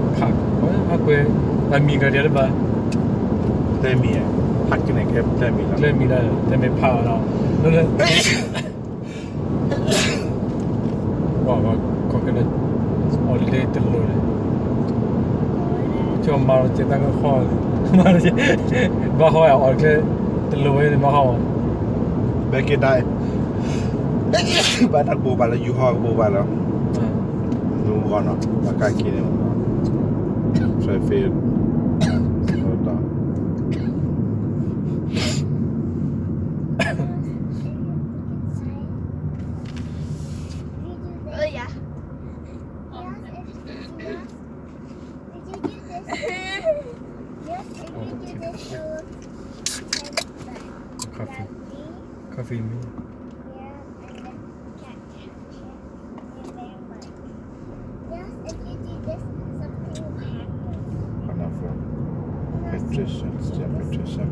ဖး, ဖးကွဲး, တၢ်မံၤကဒီးတဘၣ်, တဲမံၤ, ဖးကန့ၣ်ကဲတဲမံၤလီၤ, တဲမံၤလီၤ, တဲမ့ၢ်ဖးအီၤဒီး, လၢ, ခီကဲလၢ, အီၤလၢတလိၤန့ၣ်, ကၠီမၤလီၤကဲတၢ်ကဃီ, ဘၣ်ဟီအီၤကျဲ, တလိၤဝဲန့ၣ်ဘၣ်ဟီ, ဘဲက့ၤဒၣ်, ဘၣ်တၢ်ကဘိးဘၣ်လၢ ယူၤဟီၣ်ကဘိးဘၣ်လီၤ. နဂီၢ်နီၤ ဘၣ်ကးက့ၤန့ၣ်, ဆွဲဖ့, တီၢ်, coffee, coffee me. Yes, if you do this, something will happen. Pineapple. Patricia, Patricia.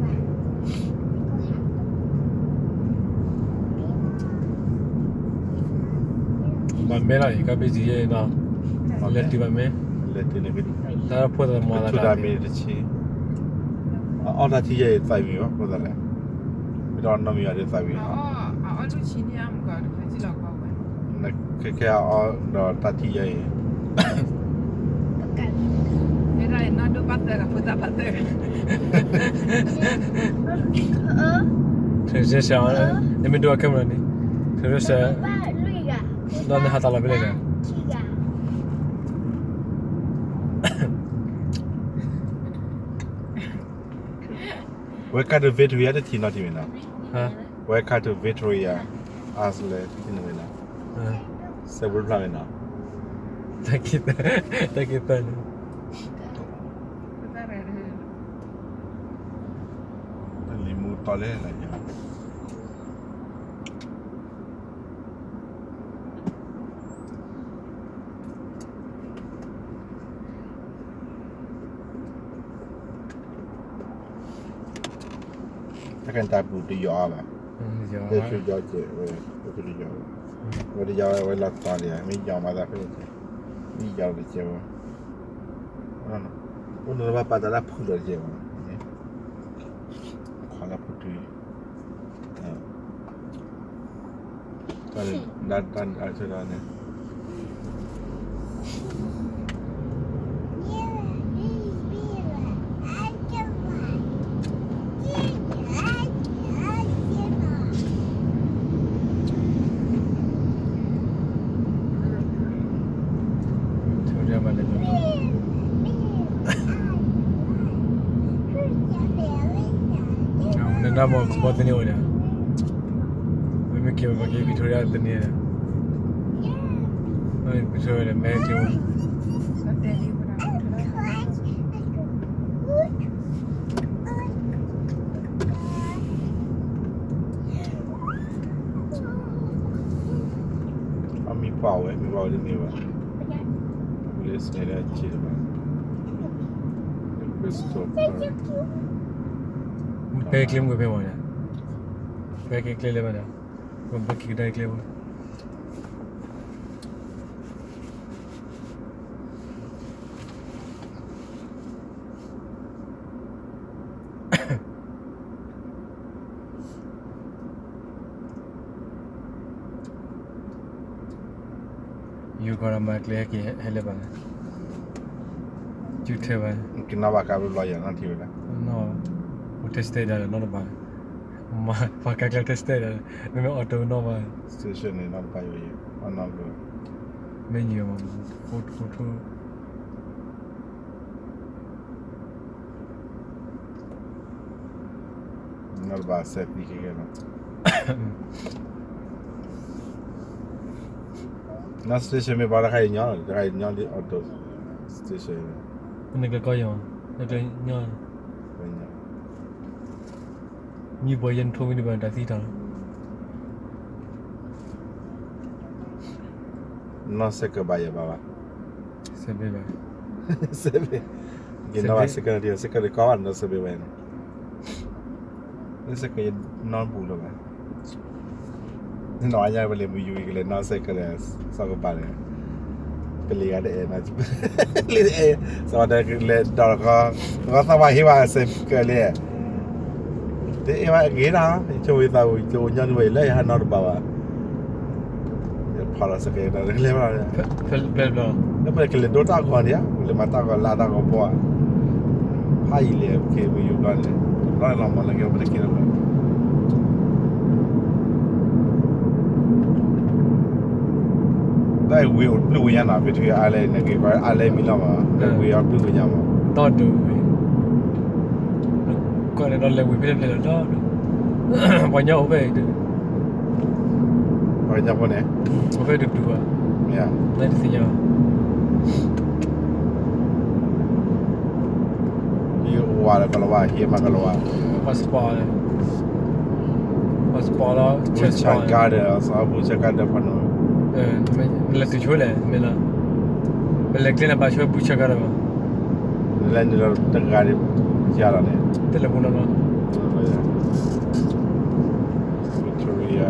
ဘၣ်မဲလီၤအံၤ ကဘ့ၣ်ယဲနီၤ, လဲၤတုၤဘၣ်မဲ, လဲၤတုၤန့ၣ်, တၢ်ဖိသၣ်မၤသးဒၣ်မ့ၢ်တဆံ, အီၣ်တၢ်ထံယဲအံၤ သးမံၤဘၣ် ဖိသၣ်လဲၣ်, မ့ၢ်တအီၣ်နီတမံၤဘၣ်ဒီးသးမံၤ, ခဲခဲအီၣ်ဒီးတၢ်ထံယဲအံၤ, ခဲခဲအီၣ်ဒီးတၢ်ထံယဲအံၤ, ခဲခဲအီၣ်, နမ့ၢ်ဒိအီၣ်ခဲမုၢ်လီၤန့ၣ်, ခဲခဲအီၣ်, ဒီးနဟးသးလီၤဖဲလဲၣ်ဒီး Welcome to Victoria တထံၣ်နီတမံၤနီၤ, Welcome to Victoria Island တထံၣ်နီတမံၤနီၤ, စဲးဘိတဖျါမ့ၢ်နီၤ, တၢ်က့ၤသၢန့ၣ်, လံၤမူတီလဲၣ်လၢညါ တၢ်ကဲတၢ်ပူၤတယီၤအါဘၣ်, တယီၤ, ဝဲတယီၤ, ဝဲတယီၤဝဲလီၤတီၤဒံး, မ့ၢ်ယီၤမၤသးဖဲန့ၣ်, မ့ၢ်ယီၤတကဲဝဲ, အိၣ်နဘၣ်ပာ်တၢ်လၢဖုၣ်လီၤတကဲဝဲ, ခီလၢဖုၣ်တုၤ တၢ်န့ၣ် နနၢ်မီၢ်ကဘီသန့ၢ်ဝဲဒၣ်, မ့မ့ၢ်က့ၤဝဲပှၤက့ၤ Victoria သန့ၢ်ဒီး, Victoria ဒီး မဲက့ၤဝဲ အမံၤပှၢ်ဝဲ မံၤပှၢ်ဝဲတန့ၢ်ဘၣ်, လၢစနဲဒၣ်ဆံးတဘၣ်, ဖဲကျဲမုၢ်ဖဲမၤန့ၣ်, ဖဲက့ၤကျဲလဲၤဘၣ်ဒီး, ပဘၣ်က့ၤကဒါကျဲဝဲ ယိၤကီၢ်ဒီးမၤကျဲဟဲက့ၤဟဲလၢဘၣ်န့ၣ်, ကၠူထဲဘၣ်, ကနီၣ်ဘၣ်ကါဘျီဘျီယၤနီၢ်ထံဝဲဒၣ်, နီၢ်, အိၣ်ထဲစတဲဒၣ်ဒီးနီၢ်တဘၣ်, မၤပှၤကါကျဲထဲစတဲဒၣ်, မ့မ့ၢ် auto နီၢ်ဘၣ်, station န့ၣ်နီၢ်တဘၣ်ယိၤယိၤ, အနီၢ်ဘျီ, မ့ၢ်ညီမး, အိၣ်ထူၣ်ထူၣ် နီၢ်တဘၣ်စဲးသံခဲကဲလီၤ, နီၢ် station မ့ၢ်ဘၣ်တခါအံၤညီ, တခါအံၤညီလံ auto station, နကလဲၤကီယီၤ, နကလဲၤညီ, မံဘီယဲၢ်နထိၣ်ဝံၤဒံးဘၣ်တၢ်သံတၢ်လီၤ, နီၢ်စဲးကဘၣ်ယဲၢ်ဘၣ်ဘၣ်, စဲးဘ့ၣ်ဘၣ်, စဲးဘ့ၣ်, ကနီၢ်ဘၣ်စဲးကဒံး စဲးကဒံးကီဘၣ်နီၢ်စဲးဘ့ၣ်ဝဲန့ၣ်, စဲးကဒံးနီၢ်ဘူၣ်လၢၤဘၣ်, နီၢ်အညါဝဲလဲၤမုၢ်ယူၤကလဲၤနီၢ်စဲးကဒံး စီၤကပၤလဲၣ်, ပလံၤဂၤတအဲၣ်နီၤ, လံၤတအဲၣ်, စးဝါဒီးလဲၤဒီးတခီ, တခီသးဝါဟ့ၣ်ဝဲစဲးကၢလံ, တအဲၣ်ဝဲဂ့ၤနီၤ, ယဆိကမိၣ်သးဝံၤ ယအိၣ်ညီနုၢ်ဝဲအံၤလၢယဟးနီတဘၣ်ဘၣ်, ယဖီၣ်လီၤစကဲးဒီးလဲၤဘၣ်, လၢပကလဲၤဒိတၢ်ဂီၤန့ၣ်ဧါ, ပကလဲၤမၤတၢ်ဂီၤလၢတၢ်ဂီၤဘီဧါ, ဖးယံာ်လံ ပက့ၤဝံၤယူၤဘျီန့ၣ်, ဘျီန့ၣ်လီၤမးလၢက့ၤပတက့ၤလီၤ တၢ်အံၤဝ့ၢ်အိၣ်တဘျုးဝ့ၢ်ညါနီၤ, ပထံၣ်အါလဲၣ်န့ၣ် က့ၤကီးအါလဲၣ်မံၤလီၤမး, ဝ့ၢ်အီၤတဘျုးဝ့ၢ်ညါမး, ဒီဒူၣ်ဝ့ၢ်, ကီၢ်န့ၣ်ဒီးလဲၤဝ့ၢ်ဖဲလဲၣ်ဖဲလဲၣ်ဒီဒူၣ်, ပှၤညီအိၣ်ဖဲအံၤဒူၣ်, ပှၤကညီဖိန့ၣ်, အိၣ်ဖဲဒူၣ်ဒူၣ်ဘၣ်, မ့ၢ်ဧါ, လၢတသ့ၣ်ညါ ယဝၤလၢကလၤဝါ, ဟံးမးကလၤဝါ, passport, passport လီၤ, ဘူၣ်ဆၣ်ကါဒီး, အစီၤဘူၣ်ဆၣ်ကါဒီးဖးနီၤ, နလဲၤတုၤဆိလဲၣ်, မ့ၢ်လၢ, ပလဲၤကျဲန့ၣ်ဘၣ်ဆိဘူၣ်ဆၣ်ကါဒီးဘၣ်, နလဲၤနုာ်လီၤတဂၤဒံး, ယၤလီၤန့ၣ်, တလဲၤပူၤနီၤနီၤ, Victoria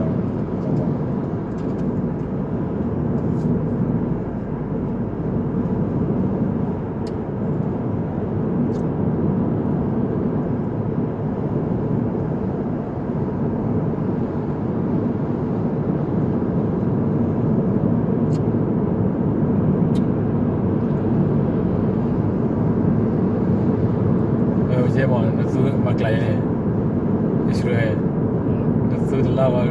ယဲမး နသူမၤကျၢၤယဲန့ၣ်, ယဆူဟဲ, နသူတလါဝဲ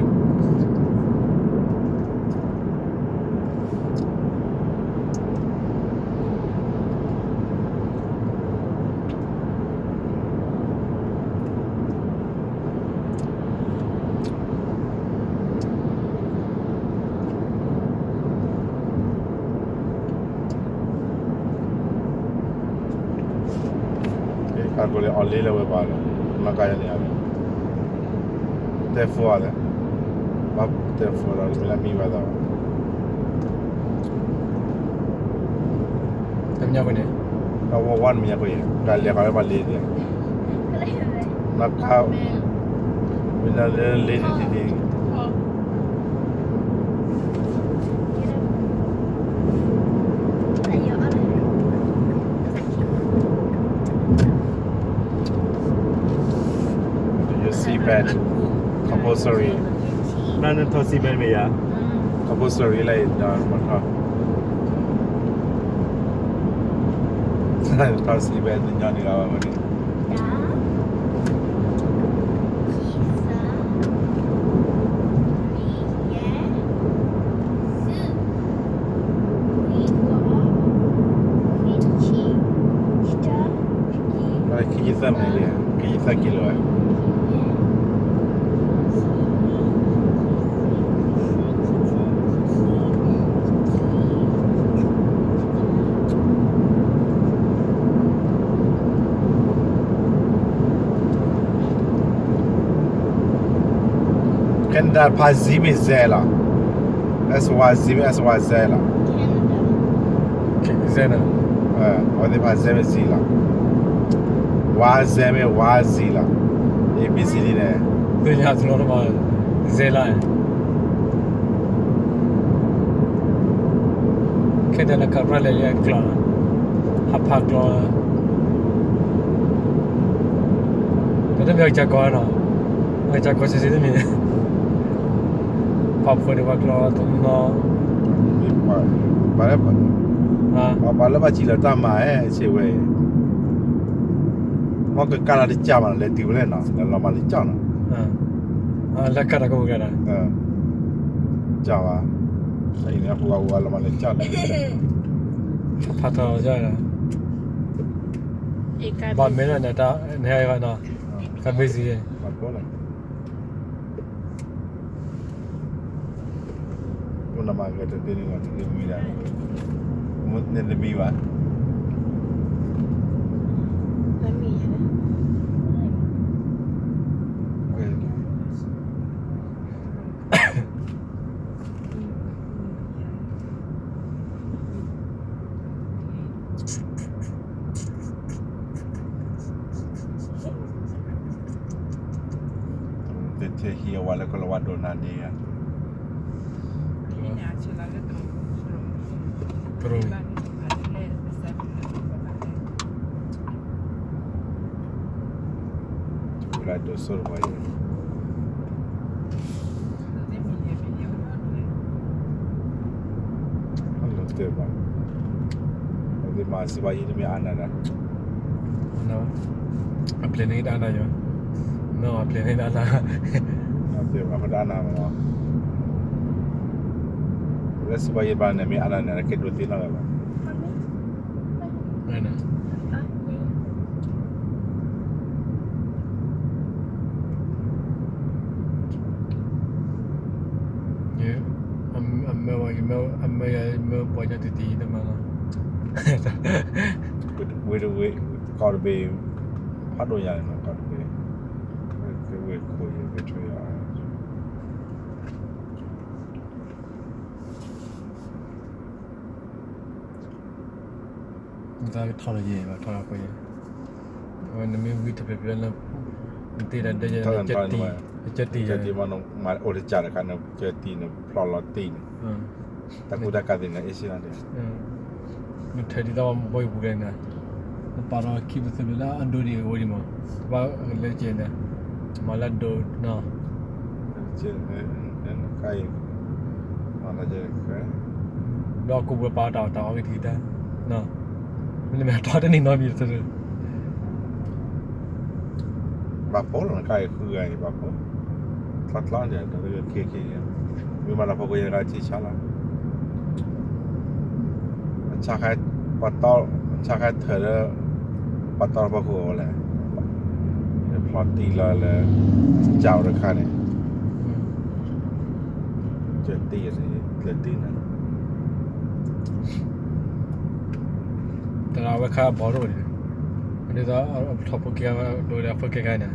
ကါကိးလၢအီၤလ့လၢဝဲပှၤလီၤ, မၤကါယၤန့ၣ်, တဲဖိအီၤလဲၣ်, ဘၣ်တဲဖိဒီးမ့ၢ်လၢမံဘၣ်သး, တမညါဃိန့ၣ်, တၢ်ဝီဝါနမ့ၢ်ညါဃိအံၤ တၢ်လဲၤဃီလၢပှၤလ့န့ၣ်, နကါ, မ့ၢ်လၢလ့န့ၣ်တံၢ်တံၢ် Your seat belt compulsory. နနထီၣ် seat belt မ့ၢ်ယါ, compulsory လၢအံၤဒီးမထီၣ်, ထီၣ် seat belt တညီနုၢ်ဂၤဘၣ်ဝဲန့ၣ်, ခံဆံသၢမံးနံး, ခံဆံသၢကံလိဧါ. ခဲနဒၤဖးစ့မ့ၢ်စဲလီၤ. အဝးစ့မ့ၢ် အဝးစဲလီၤ. အဝဲသ့ၣ်ဖးစဲမ့ၢ်စ့လီၤ. ဝးစဲမ့ၢ်ဝးစ့လီၤ. A B C D န့ၣ် သ့ၣ်ညါတနီၤတမး စဲလီၤ. ခဲဒၣ်နကပြၢလဲၤလၢအကျီ, ဟးဖးကျီ, တၢ်တမ့ၢ်အကစၢ်ကီၢ်နီၤ, အကစၢ်ကီၢ်စ့ၢ်စ့ၢ်တမ့ၢ်, ပာ်ဖှိၣ်န့ၣ်ပှၤကျီတနီၤ, ပှၤလၢဘၣ်စံးလီၤတၢ်မၤဟဲဆ့ဝဲ, မ်ကကါလီၤတကၢ်မး လဲၤတုၤဖဲလဲၣ်နီၤ လဲၤလီၤမးတကၢ်နီၤ, လၢကါတၢ်ကအိၣ်ကါဒီး ကၢ်ဘၣ်, အံၤန့ၣ် အပူၤဂၤပူၤဂၤလီၤမးလၢကၢ်န့ၣ်, ဖးထီၣ်ကၢ်ဒီး, ဘၣ်မ့ၢ်လၢနတၢ် နဟဲဂီၤနီၤ, တၢ်မ့ၢ်စံး, အိၣ်နမၤကတသ့န့ၣ် တသ့မံၤဒၣ်, နတမံၤဘၣ်. တထံၣ်ဟံးအဝဲလၢကလၤဝါဒိၣ်နၤဒ့ဧါ. ကရိၣ်န့ၣ် ဝဲဒၣ်ဒိးစိတဘီယဲၢ်, အလီၤတဲာ်ဘၣ်, အသ့ၣ်မၤစံးဘၣ်ယဲၢ်တမ့ၢ်အါနၤဒၣ်, အပျဲၢ်န့ၣ်တအါနၤယီၤ, နီၢ်အပျဲၢ်န့ၣ်တအါနၤ, အပျဲၢ်ဘၣ်ဃိတအါနၤမး, လၢစံးဘၣ်ယဲၢ်ဘၣ်န့ၣ် မ့ၢ်အါနၤန့ၣ် ကဲဒိးသ့နီၣ်လၢၤဘၣ်. အမၢဝဲ အမၢယၤ မၢပှၤကညီတံၢ်တံၢ်တမၤလီၤ, ဝ့ၢ်တဝ့ၢ် ကီၢ်တဘ့ၣ် ဖးဒိၣ်ညါန့ၣ်လီၤ ကီၢ်တဘ့ၣ်, ဝ့ၢ်ခိၣ်ယဲၢ် Victoria နတၢ်ကထီၣ်လၢယဲၢ်ဘၣ် ထီၣ်လၢအဃိယဲၢ်, အဝဲနမ့ၢ်ဝံတဖျၢၣ်ဖျၢၣ်လၢ နတ့တၢ်ဒၢယဲၢ် နကၢတံၢ်, နကၢတံၢ်ယဲၢ်, အိၣ်တကးတခါ နကၢတံၢ် နဖျီၣ်လီၤတံၢ်န့ၣ်, တၢ်ကူတၢ်ကၤသ့ၣ်န့ၣ် အ့ၣ်စ့လီၤဒဲး နထဲးဒ်သိးဘီယပူၤလဲၣ်န့ၣ်, နပာ်ဒီးခံပသုးလၢအဒိဒံးအဝဲဒံးမး, ဘၣ်လၢကဲန့ၣ်, မၤလၢဒိနီၤ, ဒီးကိးပှၤပာ်တၢ်အီၣ်တၢ်အီဂ့ၤတဂ့ၤတၢ်, မ့တမ့ၢ်အတီတနံၤနီတမံၤတသ့ ဘၣ်ဖှိၣ်လီၤ နကါအံၤဃုဂၤအံၤ ဘၣ်ဖှိၣ်, ချီချီန့ၣ် ဒီးခ့ခ့န့ၣ်, မ့ၢ်မၤတၢ်ဖီခိၣ်ယဲၢ်ကါထံဆါလီၤ, ပှၤတီ, ဆါခါထၢၣ်လၢ ပှၤတီဖီခိၣ်အီၤလဲၣ်, ဖျီတံၢ်လီၤလၢ ကၠီတခါန့ၣ် ကၠီတံၢ်န့ၣ် ကျဲတံၢ်န့ၣ် တရၣ်ဝဲခါအဘီတအိၣ်န့ၣ်, ဒ်သိးထီၣ်ဖိကဲခါ ဒိးလၢဖိကဲခါန့ၣ်,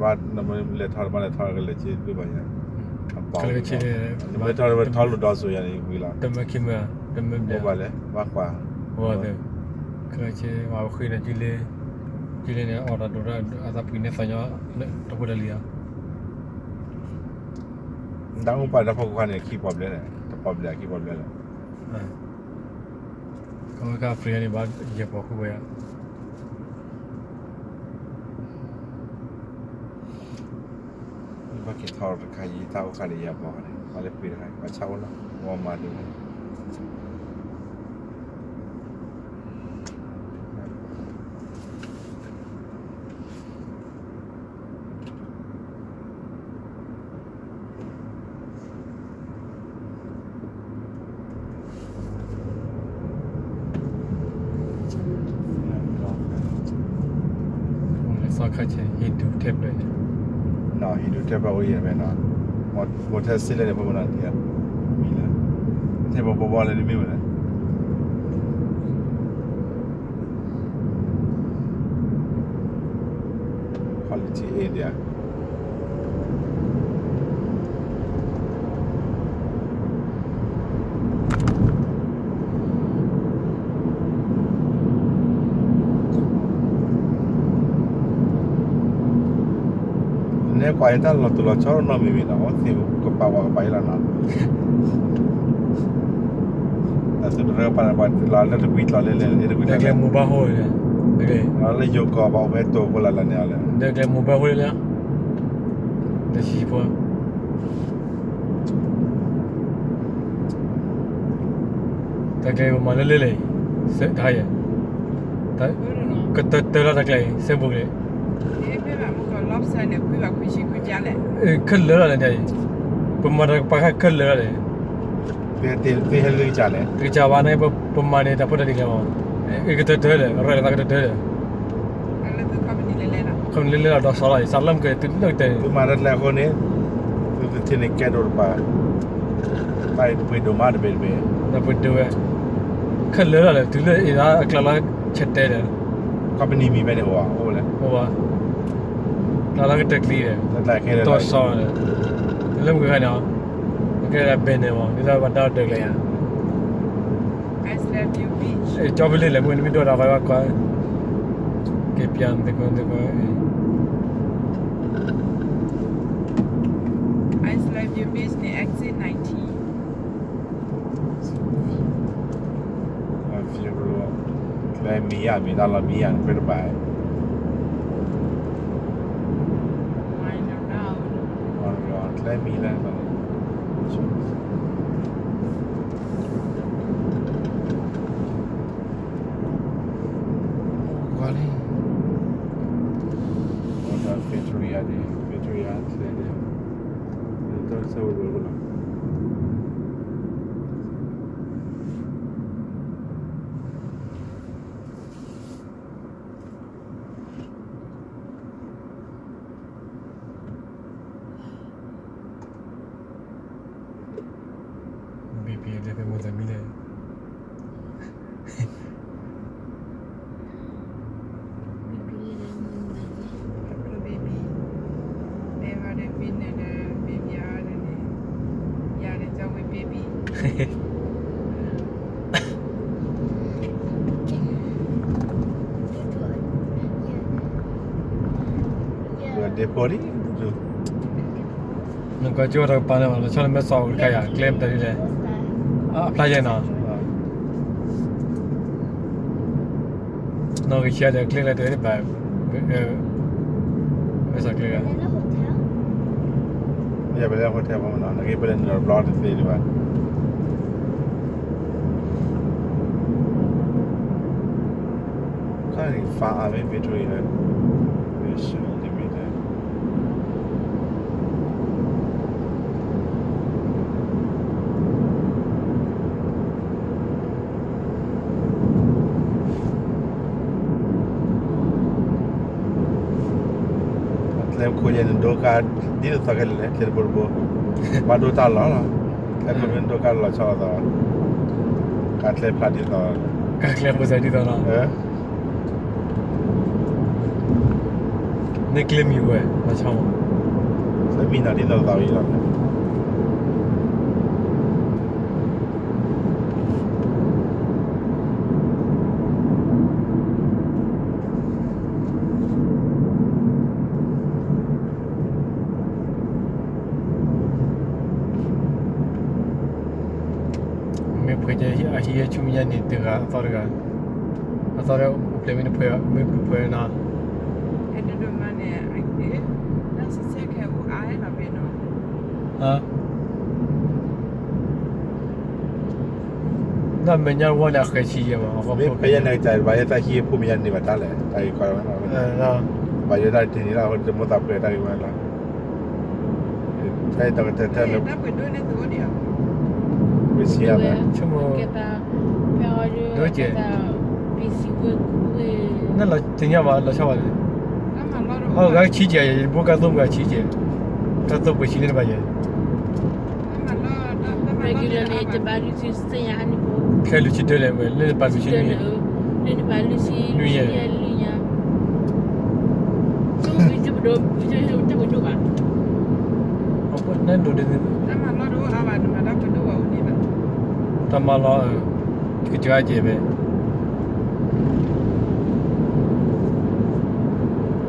ဘၣ်လဲၤထီၣ် ဘၣ်လဲၤထီၣ်ကလဲၤဆ့ဘၣ်ယၤ, ကလဲၤဆ့, ထီၣ်လိာ်ဒီစိၤယၤန့ၣ်ဝံၤလီၤ, တမၢခံမၢ, တမၢဘျဲၣ်, ဘၣ်လဲၤ ဘၣ်ကွၢ်, ဝဲသ့ၣ်, ကလဲၤဆ့ ဝဲဃ့န့ၣ် ကလဲၤန့ၣ် အီၣ်တၢ်ဒိးတၢ်အသးပှ့ၤန့ၢ်သးညီ, တဖိတၢ်လံၤဧါ တၢ်အိၣ်ပာ်တၢ်ဖီခိၣ်ခါန့ၣ် ခံပီၣ်ဘျဲၣ်န့ၣ် တပီၣ်ဘျဲၣ်ခံပီၣ်ဘျဲၣ်လီၤ, ခီဝဲခါ free န့ၣ် ဘၣ်ယဲၢ်ပီၣ်ဃုဝဲဧါ, ဘၣ်က့ၤထီၣ်တခါယံၤ တၢ်အိၣ်ခါန့ၣ် ယဲၢ်ပီၣ်န့ၣ် ပှၤလၢပှ့ၤတခါ ပှၤဆါအိၣ်လီၤ ဝီမၤဒ်န့ၣ် စီၤခါဆဲး Hindu temple န့ၣ်, Hindu temple အိၣ်ယဲၢ်ဖဲနီၤ, မိၢ်ထဲစ့လၢန့ၣ် ဖိမနၤတံၢ်, မံၤလၢ, ထဲပဘီဘီလၢနမ့ၢ်ဝဲလဲၣ် Quality Inn ဒၣ် နဲကွၢ်အံၤတၢ်လီၤတူၢ်လီၤဆီနီတမံၤမံၤနီၤ အိၣ်သ့ၣ်ကပာ်ဝဲကပာ်အံၤလီၤနီၤ တၢ်သူၣ်တရၢပာ်န့ၣ် ပှၤလီၤလၢတကွံကျီၤလဲၣ်လဲၣ် တကွံကျီၤလဲၣ် ကျဲမူဘၣ်ဟိန့ၣ်, လၢယိၤကီၢ်ပှၤအိၣ်ဖဲတိာ်ဖိလၢ်လၢ်န့ၣ်လီၤ, ဒီးကျဲမူဘၣ်ဟိလဲၣ်, တဆံဖိ တၢ်ကျဲပမၤလၢလဲၣ်လဲၣ်, တဟါယဲၢ်, ကတၢၢ်တၢၢ်လီၤတၢ်ကျဲအံၤ စဲဘူးကလဲၣ်, ခဲလၢာ်လီၤလဲၣ်, ပမၤတၢ်ကပၤခါခဲလၢာ်လီၤလဲၣ်, တကစၢ်ဘၣ်န့ၣ် ပမၤန့ၣ် တၢ်ဖိတၢ်လံၤကျဲမး, ကတၢၢ်တၢၢ်လဲၣ်, ရၢၢ်လီၤသးကတၢၢ်တၢၢ်လဲၣ် ခီပနံၣ်လဲလဲလီၤ ဒီးစီၤလီၤ စးလၢမုၢ်ကတုၤလၢကတၢၢ်န့ၣ် သုမၤတၢ်ကျဲအဃိန့ၣ် သုတထံၣ်န့ၣ်ကဲဒိၣ်တပၤ တၢ်အံၤတပှ့ၤဒိၣ်မးတဘ့ၣ်တဘ့ၣ် ဒီးပှ့ၤဒိၣ်ဝဲ ခဲလၢာ်လီၤလဲၣ် တုၤလၢအံၤလၢအကျါလီၤဆဲးတဲလဲၣ် ခီပနံၣ်မံၤဖဲန့ၣ်အိၣ်ဘၣ် အိၣ်ဘၣ် ကျါလီၤကတၢၢ်ကျံလဲၣ် ဒီးစီၤလီၤ လၢမုၢ်ကဂၤန့ၣ် ကဲဒၣ်ဘဲန့ၣ်မး ဒ်သိးပှၤဒါအီၤတၢ်ကျဲယါ ကၠီပလ့လဲၣ် မ့ၢ်နမ့ၢ်ဒိၣ်ဒီး ကွၢ်ကွၢ် ကဲပျၢ်သကိးသကိး I love you beach န့ၣ် exit nineteen. ကျဲမံၤယါ မ့ၢ်တၢ်လီၤမံၤယါန့ၣ် ပတဘၣ် ကျဲမံၤလၢ Victoria န့ၣ် Victoria ကျဲန့ၣ် တၢ်ဆၢဝဲလီၤ ဘံဘံလၢဖဲမိၢ်သးမံလဲၣ် ဒဲဖိလံ နကီၢ်ကၠိတၢ်ကပၤ လီၤဆီလၢမဲၢ်ဆီးတခါယၤ ကျဲမတၤဒ်လဲၣ် အဖျါယဲနီၤ နီၢ်ကဆံးဒီးကျဲကျဲတဘၣ် မဲၢ်ဆီးကျဲ ယပလဲၤ hotel ဖိမနီၤ နဂ့ၤပလဲၤနုာ်ဘျီတသ့ဒံးဘၣ် ခါန့ၣ် far အါမ့ၢ် Victoria န့ၣ် ရှုံးတမံၤန့ၣ် ကျဲခိၣ်ယဲၢ်န့ၣ် ဒိကါဒ်သိးသိးခဲလၢာ်လဲၣ် ကျဲတဘိတဘိ ဘၣ်ဒိတၢ်လီၢ်လီၤ ကျဲခိၣ်မ့ၢ်ဒိကါလီၤဆီလိာ်သး ကါကျဲဖျါဒ်သိး ကါကျဲဖိစဲဒ်သိးလီၤ န့ၣ်ကျဲမံၤဝဲ လီၤဆီမး ကျဲမံၤနီၤဒ်သိးသိးဝံၤလီၤ မ့ၢ်ပှဲၤကဲအဟံၣ်အဆူမဲာ်ညါန့ၣ် တဂၤအသီတဂၤ အသီတဂၤ အိၣ်ဖျဲၣ်မ့ၢ်တဖှဲး မ့ၢ်ပှဲၤပှဲၤနီၤ အဲၣ်ဒိးဒိၣ်မးန့ၣ် တၢ်ဆဲးဆဲးခဲအိၣ်အါနီၤဖဲနီၤ နီၢ်မဲာ်ညါဝဲန့ၣ် အဃဲၤဆံယဲၢ်မး မ့ၢ်ဖဲယဲၢ်နကစၢ် ဘၣ်ယဲၢ်တၢ်ဟံၣ်ဖိမဲာ်ညါန့ၢ်ဘၣ်တၢ်လဲၣ် တၢ်ဂ့ၢ်ကီဝဲ ဘၣ်ယိၣ်တၢ်တ့ၢ်န့ၣ်လၢ အဝဲတမိၢ်သးပှဲၤတၢ်ဂ့ၢ်ဝဲလီၤ တၢ်တၢ်ကတၢၢ်တၢ်လၢ ပှ့ၤဆံယါဘၣ် ဆိကမိၣ် ဒိကဲး နလီၤတညီဘၣ် လီၤဆီဘၣ်န့ၣ် အဂၤဆံကဲး ယဘိကါသိၣ်မုၢ်ဂၤဆံကဲး ကါသိၣ်ပှဲၤဆံန့ၣ်တဘၣ်ယဲၢ် ခဲလွံၢ်ဆံတၢလဲၣ်ဝဲ လၢနပာ်လွံၢ်ဆံနွံယဲၢ် နဒိး တၢ်မၤလီၤ ကစၢ်ကဲးဖဲ ဟံၣ်ဒိၣ်ကျိၤသီတ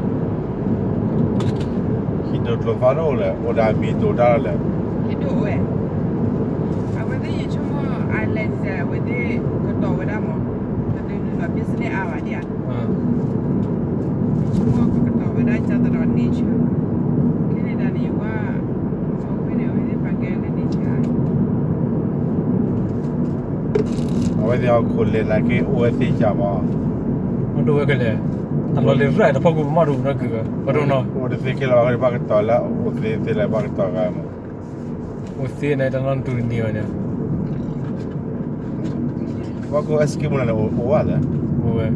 အိၣ်လဲၣ် အိၣ်ဒၣ်မံၤဒိၣ်တၢ်လီၤလဲၣ် ဟံၣ်ဒိၣ်အိၣ်ဝဲ အဝဲသ့ၣ်ယဆိကမိၣ် island စဲး အဝဲသ့ၣ်ကတီၤဝဲဒၣ်မး ကဒုးနုာ်လီၤ business အါဘၣ်ဒံးဧါ ယဆိကမိၣ်ကတီၤဝဲဒၣ် ကၢ်သရီး nature ခဲန့ၣ်ဒၣ်န့ၣ် ယကွၢ် ဆိကွ့န့ၣ် အဝဲသ့ၣ်ပာ်ကဲလၢ nature ဧါ အဝဲသ့ၣ်အခိၣ်လဲၤလၢက့အိၣ်ဝဲသ့ၣ်ကၢ်မး မ့ၢ်ဒိၣ်ဝဲကလဲၣ် အလီၤလဲၤရၣ်တဖီခိၣ်ပမၣ်တအိၣ်နီတကုာ်ဘၣ် ပဒိၣ်နီၤ အိၣ်တသ့ကဲလၢၤဘၣ် ဘၣ်ကတီၤလၢ အိၣ်သ့သ့လၢဘၣ်ကတီၤဂၤမး အိၣ်သ့န့ၣ် တနီၤတူၢ်တန့ၢ်ဘၣ်န့ၣ် ဘၣ်ကိး Eskimo န့ၣ် အိၣ်ဝဲလဲၣ် အိၣ်ဝဲ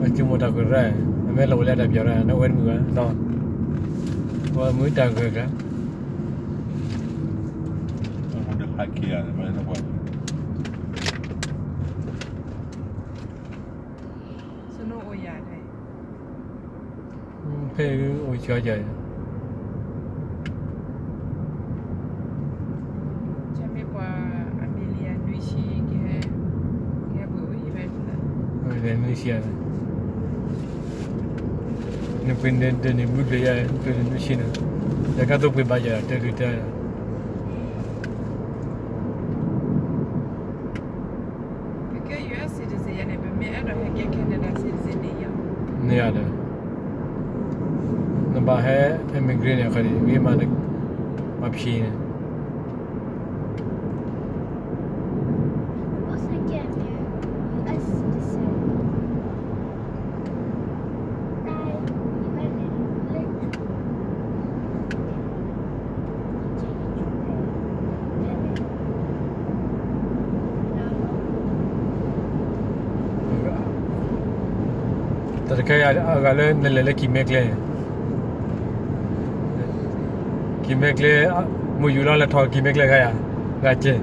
Eskimo တၢ်ကွဲးရၢၢ် အမ့ၢ်လီၤဝဲလၢတၢ်ပၠးရၢၢ် နဝဲတမုာ်ဘၣ်နီၤ ဝဲမုာ်တၢ်ကွဲးရၢၢ် ဖဲအိၣ်ကၠီယၤ မ့ၢ်ပှၤအမဲရကၤနွံဆံကဟဲ ကဟဲပှ့ၤအိၣ်ယံၤဖဲန့ၣ် နွံဆံယၤန့ၣ် နပှ့ၤန့ၣ်ဒ်န့ၣ် ဘုပျဲယၤ နပှ့ၤန့ၣ်နွံဆံန့ၣ် ယကါသိးပှ့ၤဘၣ်ယၤ တဲဒုးတဲ ကဲ မ့ၢ်အဲၣ်ဒိးဟဲကဲ Canada citizen န့ၣ်ယၤ, န့ၣ်ယၤဒီး နဘၣ်ဟဲ immigrant န့ၣ် အခီန့ၣ် ဂ့ၤမးန့ၣ် မၤဖံးန့ၣ် တၢ်တခါယၤအဂၤလၢနလဲၤလၢကံၤမဲကျဲ, ကံၤမဲကျဲ, မုၢ်ယူၤလီၤလဲၤထီၣ် ကံၤမဲကျဲခါယၤ, ဂၤကဲ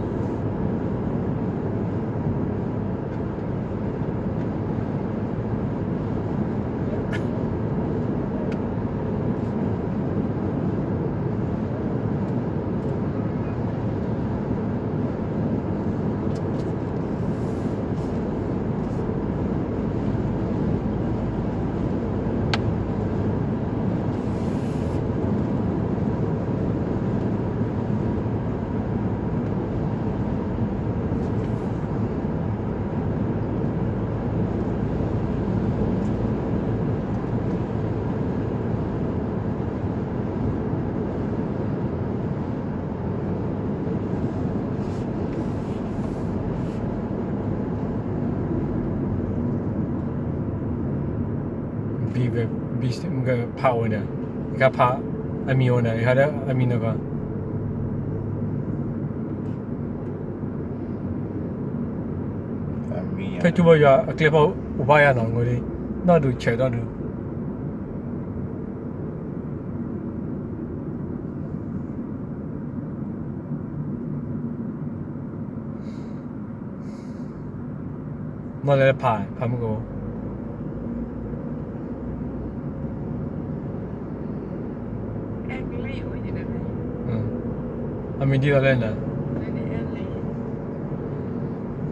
ဘံၣ်ဝဲ, ဘံၣ်မ့ၢ်ကဖးဝဲန့ၣ်, ယကဖးအမံၤဝဲန့ၣ်, ယဟးဒီးအမံၤန့ၣ်ကီး, ဖဲကၠိဘီယွၤအကျဲဖီအိၣ်ဘၣ်ယၤနီၤ, ငိဒ်, နီၢ်ဒူၣ်ဆဲးဒီဒူၣ် နီၢ်လဲၤဖး, ဖးမုၢ်ကအိၣ်, အမံၤဒ်သိးလဲၣ်နၤ,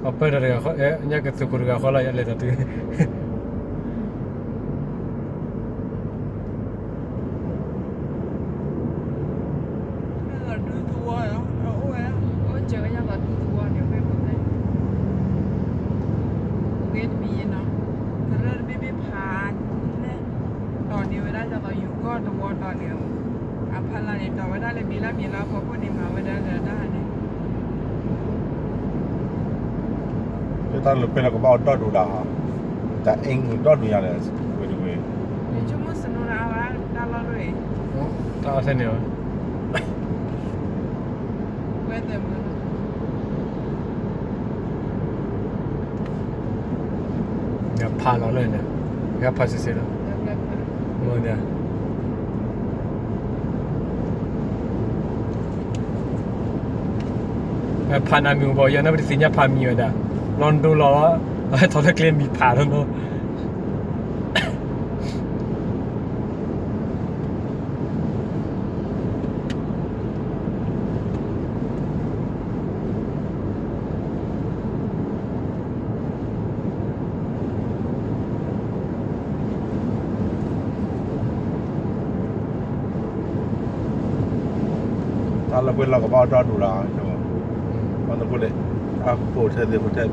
အပၢၢ်ဒီးတဂၤ, ညၣ်ကသုးခိၣ်တဂၤဃီလီၤ, ယလဲၤတတုၤ ဒူသဝီ, အိၣ်ဝဲဒၣ်, အိၣ်ကၢကညၣ်သီဒူသဝီန့ၣ်, ဝ့ၢ်ပူၤန့ၣ်, အိၣ်ဂ့ၤတမံၤယဲနီၤ, သရၢၣ်တဘ့ၣ်ဘ့ၣ်ဖး, တီၢ်န့ၢ်ဝဲဒၣ်ကၢ်သီယူၤကီၢ်တဝီတီၢ်န့ၣ်, အဖီလာ်န့ၣ် တီၢ်ဝဲဒၣ်လၢမံၤလၢမံၤလၢအဖီခိၣ်န့ၣ် မၤဝဲဒၣ်လၢတၢ်န့ၣ် တၢ်လၢပှဲၤလၢကဘၣ်အီၣ်ဒီဒူၣ်ဒၣ်, တၢ်အ့ၣ်ဒီဒူၣ်ညါဒီး, ဝဲတဝဲ, တၢ်အီၣ်ထဲန့ၣ်, ဖးလီၤလၢန့ၣ်, ဖးစံးစ့ၢ်လီၤ, မ့ၢ် ဖးနၤမံၤဘၣ်ယၤ နပတသ့ၣ်ညါဖးမံၤဝဲဒၣ်, လီၤဒိလီၤ, ထီၣ်လၢကျဲမံၤဖးလီၤနီၤ တၢ်လၢပှဲၤလၢကဘၣ်အီၣ်ဒီဒူၣ်လီၤ, ဘၣ်သကိးလၢ, အဃိထဲသ့ၣ် ဟိထဲ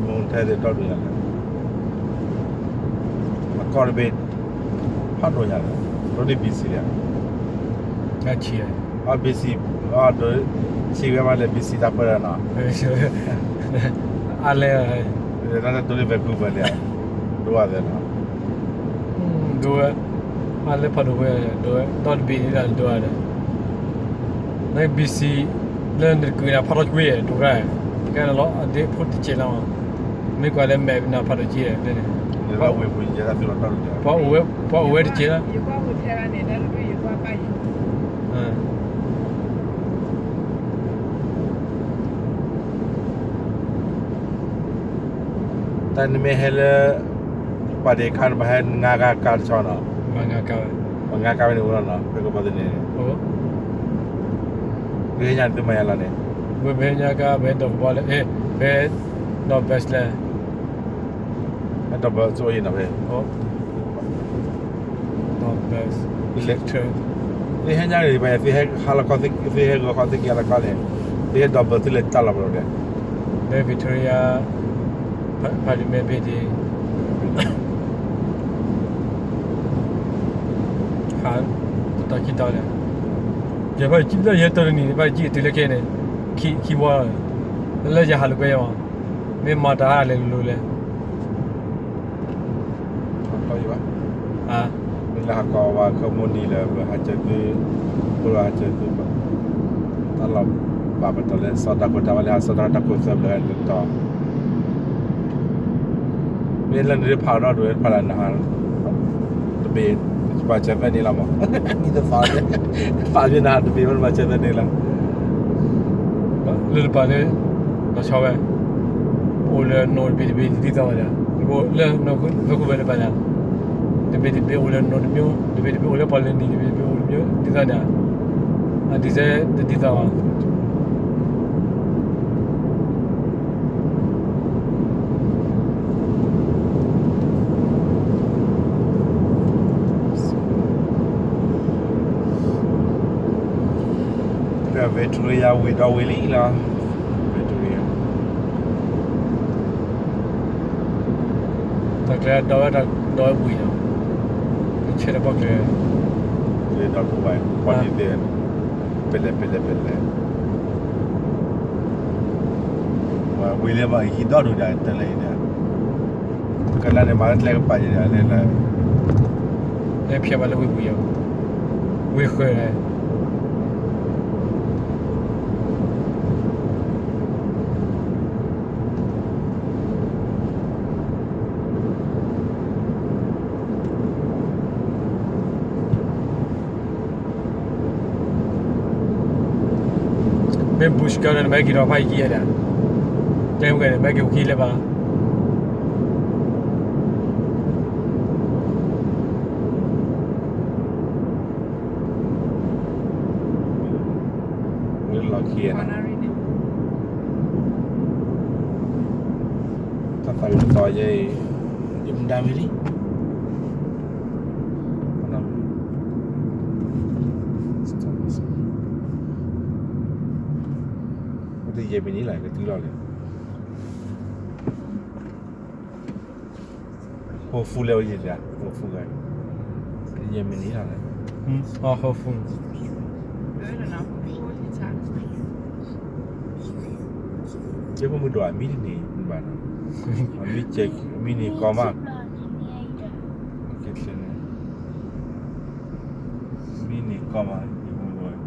သ့ၣ် ဒီဒူၣ်ညါလီၤ, အကီၢ်တဘ့ၣ်, ဖးဒိၣ်ညါလီၤ, ဒိၣ်ဒ် BC လီၤ, အဆံး, BC, ဆံးဝဲမးလၢ BC တၢ်ပၢၢ်လီၤနီၤ, အလဲၤ, ဒိၣ်ဒ် Vancouver လံ, ဒိၣ်ဝဲသဲလီၤ ဒိၣ်ဝဲ, အလဲၤဖးဒိၣ်ဝဲ, ဒိၣ်ဝဲ ဒီတဘ့ၣ်ဒ်လၢဒိၣ်ဝဲဒီး, န BC လၢနတကုးန့ၣ် ဖးထီၣ်ကွံာ် ဒိၣ်ရၣ်, ကဲလီၤအဒ့ဖိတကဲးလီၤ, မ့ၢ်ကွၢ်လၢ map န့ၣ် ဖးဒိၣ်ကွံာ်, ပှၤအိၣ်ဝဲတကဲးလီၤ, တၢ်နမ့ၢ်ဟဲလၢ, ပှၤဒ့ခါန့ၣ် ဘၣ်ဟဲငါကါကါတဆီနီၤ, ပှၤငါကါဝဲန့ၣ်အိၣ်လီၤနီၤ, ဖဲကဘီသန့ၣ်, ပဟဲညါန့ၣ်သုမၤယါလီၤန့ၣ်, ဝဲပဟဲညါကါ ပဟဲဒီးကဘီလဲၣ်, ပဟဲဒီး bus လဲၣ်, ဒီး bus အိၣ်အံၤနီၤဖဲ သုဟဲညါန့ၣ် သုဟဲဟးလီၤခီ, သုဟဲဂီၤခီ သုက့ၤဟးလီၤခီန့ၣ်, သုဟဲဒီး bus သုလဲၤတၢ်လီၤပလိာ်ဒဲး, လၢ Victoria Parliament Building, ဟါ, တတီၤခံတီၤန့ၣ်, ယဖဲလၢယဟဲတၢ်တနံၤန့ၣ် ဘၣ်ယကံၣ်ကတုၤလၢခဲအံၤန့ၣ်, ခံဝီ, လၢယဟးလိာ်ကွဲအီၤ, မ့ၢ်မၤတၢ်ဟးလဲၤလိၤလိၤလဲၣ်. ဟါ, မ့ၢ်လၢဟးကီးဝဲခီမိၣ်နံၤလၢ ပဟးကၢသု, ဖိလၢဟးကၢသု, တၢ်လီၤဘၣ်ပတီၢ်လၢစီၤတၢ်ခိၣ်တၢ်ဝဲလၢဟးစီၤတၢ်ခိၣ်တၢ်ခိၣ်သၢဘျီတတီၤ မ့ၢ်လၢနဒုးဖးထီၣ်ဒိးဖးလၢနဟး, တဘ့ၣ်, ပှၤဆၢသၢန့ၣ်လီၤမး, နံၣ်သဖး, ဖးလၢနဟးတဘ့ၣ်မး ပှၤဆၢသၢန့ၣ်လီၤ. လၢတပၤလၢ, လီၤဆီဝဲ, အိၣ်လၢနိတဘ့ၣ်တဘ့ၣ်ဒ်သိးဝဲဒၣ်, လၢနိဖဲခိၣ်ဝဲလၢပၤဒၣ်, တဘ့ၣ်တဘ့ၣ်အိၣ်လၢနိတမျိုး, တဘ့ၣ်တဘ့ၣ်အိၣ်လၢပှၤလၢနံၤ, တဘ့ၣ်တဘ့ၣ်အိၣ်တမျိုး, ဒ်သိးဒၣ်, အဒ်သိး, တဒ်သိးဘၣ်. ဝ့ၢ်ထူရံယါဝ့ၢ်ဒီဝ့ၢ်လံလီၤ, ဝ့ၢ်ထူရံယါ, တၢ်ကျဲဒီဝဲ, ဒီဝဲဝ့ၢ်လီၤ, ဆဲးတဘီကျဲ, ကျဲဒီဝဲ, ပှၤဒ်သ့ၣ်, ပလဲၤပလဲၤပလဲၤ ဝံၤလၢဘၣ်ဟံးဒီဒိၣ်ဒၣ်တလဲၤအံၤဒီး, ကလါန့ၣ်မၤလၢကျဲကပၤယဲဒၣ်လဲၣ်, လဲၤဖျဲးဘၣ်လၢဝ့ၢ်ပူၤယဲ, ဝ့ၢ်ဃၢၤလဲၣ်. မ့ၢ် Bush ကီၢ်န့ၣ် နမ့ၢ်က့ၤဒီးဖးယံာ်ယံာ်ဒၣ်, တဲဝဲန့ၣ် မ့ၢ်က့ၤဝခံလၢၤဘၣ်. လၢလီၢ်ခံန့ၣ်, တၢ်သးဝံၣ်တသီယဲအံၤ, ယမူဒါမံၤလံ. တယဲၢ်မံးနံးလီၤ ကတုၤလီၤလံ. ဟိၣ်ဖူလဲၣ်အိၣ်ယံၤလံ, ဟိၣ်ဖူဂၤ, တယဲၢ်မံးနံးလီၤ, ဟိၣ်ဖူ, ယဖိမုၣ်ဒိၣ်အမံတနံၤဘၣ်နီၤ, အမံ, အမံန့ၣ်ကီမး, မံန့ၣ်ကီမး, ယဖိမုၣ်ဒိၣ်,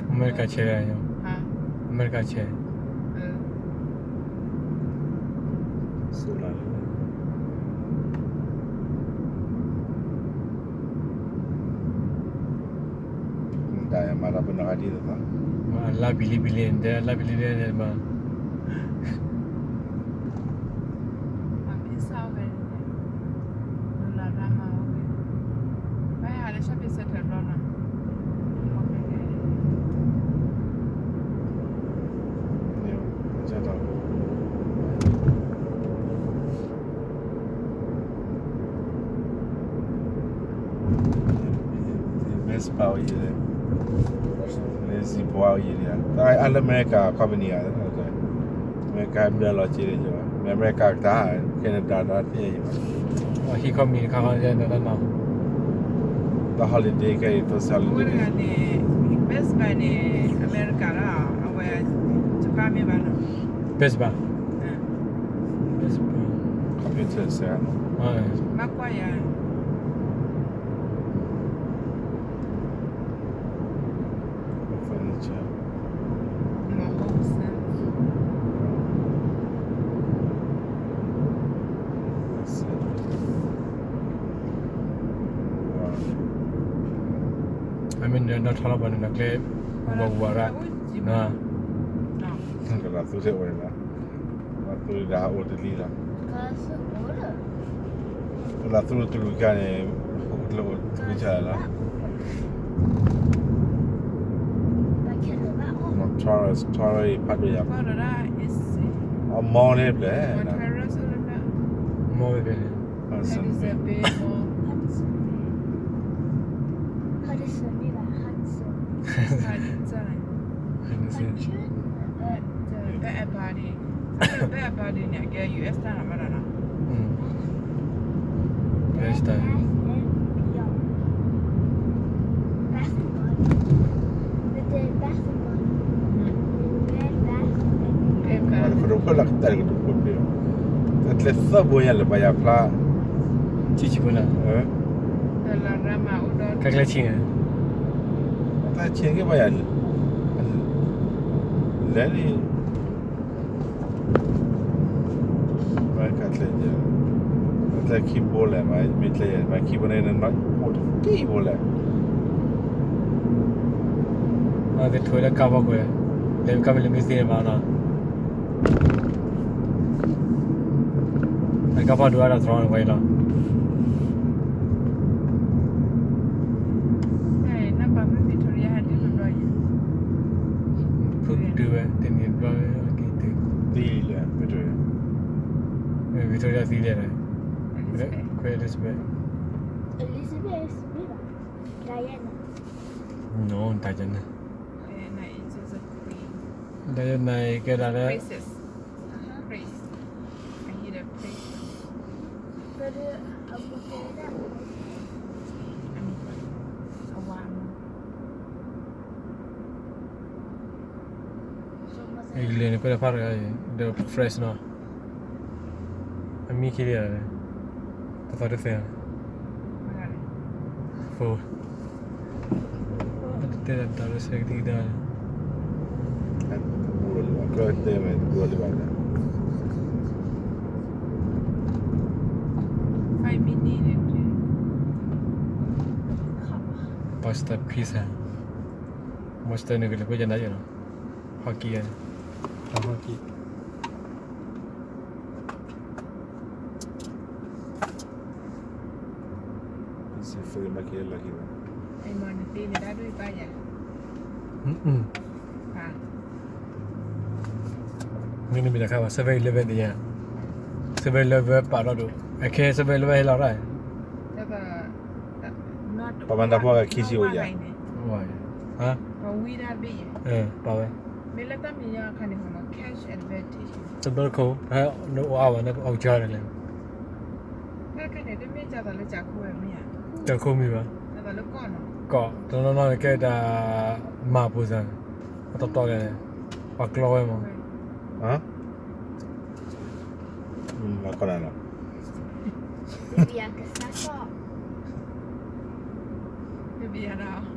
အမဲရကၤဆဲး, အမဲရကၤဆဲး. တၢ်မၤတၢ်ပနီၣ်ဒ်သိး, လါဘီလံဘီလံ, တဲလါဘီလံဘီလံမး. Best Buy အိၣ်ယံၤလဲၣ်, လၢ Zebra အိၣ်ယံၤလဲၣ်, အလၢအမဲရကၤ company ဧါ, အမဲရကၤမ့ၢ်လီၤက့ၤ, မ့ၢ်အမဲရကၤကတၢၢ်, Canada တၢ်သ့ၣ်ညါဘၣ်, ဟံၣ် company တခါဃီန့ၣ်, တၢ် holiday ခဲအံၤ သိးစၢ်လၢ Best Buy န့ၣ် အမဲရကၤလီၤ, အဝဲ Japan မ့ၢ်ဘၣ်နီၤ, Best Buy, Best Buy, computer စဲး, မၤကွၢ်ယၤ furniture, အမ့ၢ်နထီလီၤပှၤန့ၣ် နကျဲ, ဝၤဝၤရၣ်, ကလၤသူလၢဝဲလၢ, လၤသူဒၣ်အိၣ်တလံလီၤ, ကလၤသူတရူးကါန့ၣ်, အိၣ်တလၢအိၣ်တကဆၢလီၤ. Taurus, Taurus အံၤဖးဒိၣ်ယၤ, အမီၢ်န့ၣ်ဘျဲၣ်, မီၢ်ဘျဲၣ်, Hudson Bay, Hudson, Hudson, Hudson. ဘဲအဘါဒ်န့ၣ် အကဲ ယူဢ့စတၢ်နီၤဘၣ်ဒီးနီၤ. ယူဢ့စတၢ် တၢ်လၢဖိဒိၣ်ဖိလၢကတၢၢ်ကတၢၢ်ဖိတဘ့ၣ်, တၢ်ကျဲသၢဘိညါလၢဘၣ်ယၤဖျါ, ဆံးဆံးဖိလၢ, တၢ်ကျဲဆံးန့ၣ်, တၢ်ဆံးက့ဘၣ်ယၤ, လဲၤလံ မ့ၢ်ကျဲ, မ့ၢ်ကျဲခံဘိလဲၣ်, မ့ၢ်ခံဘိန့ၣ် နအိၣ်တကံၢ်ဘိလဲၣ်. အဝဲသ့ၣ်ထိးလၢကါဖီခိၣ်, လဲၤကါဖီလၢမ့ၢ်သ့န့ၣ်ဘၣ်နီၤ, အကါဖီဒိၣ်အါဒီးသရီန့ၣ်ဝဲလီၤ. ဖုတုၤဝဲတနံၤဘျီက့ၤတုၤ, သံလံ, Victoria သံလံ, Queen Elizabeth, Elizabeth, Diana, no Diana, Diana ကဲဒၣ်လၢ အံၤလၢန့ၣ် ကွဲးလၢဖးတဂၤအံၤ ဒီး French နီၤ, အမံၤခံဒံး, တသီတသဲး, ဖိ, တဲဒၣ်တၢ်လၢဆဲးကသံၣ်ကဒါ, တဲဝဲ, pasta pizza, Monster န့ၣ် ကလဲၤကွဲးကနၤယဲၢ်နီၤ, hockey, hockey, မ့ၢ်နမံၤတခါဘၣ် seven eleven တယၤ, seven eleven ပာ်ထီၣ်ဒိၣ်, အခဲ seven eleven ဟဲလီၤရၣ်, ပှၤမၤတၢ်ဖီဂၤခံဆံအိၣ်ယၤ, ပာ်ဝဲ, တဘျီတခိၣ် နအိၣ်အါဘၣ် နအိၣ်ကၠီန့ၣ်လဲၣ်, တခိၣ်မံၤဘၣ်, ကီး တနီၤနီၤကဲဒၣ် မၤပူၤစၢ်, အတီတီလဲၣ်, ပှၤကျီဝဲမး, မၤကီးနၤလီၤ, တဘံယၤဒီး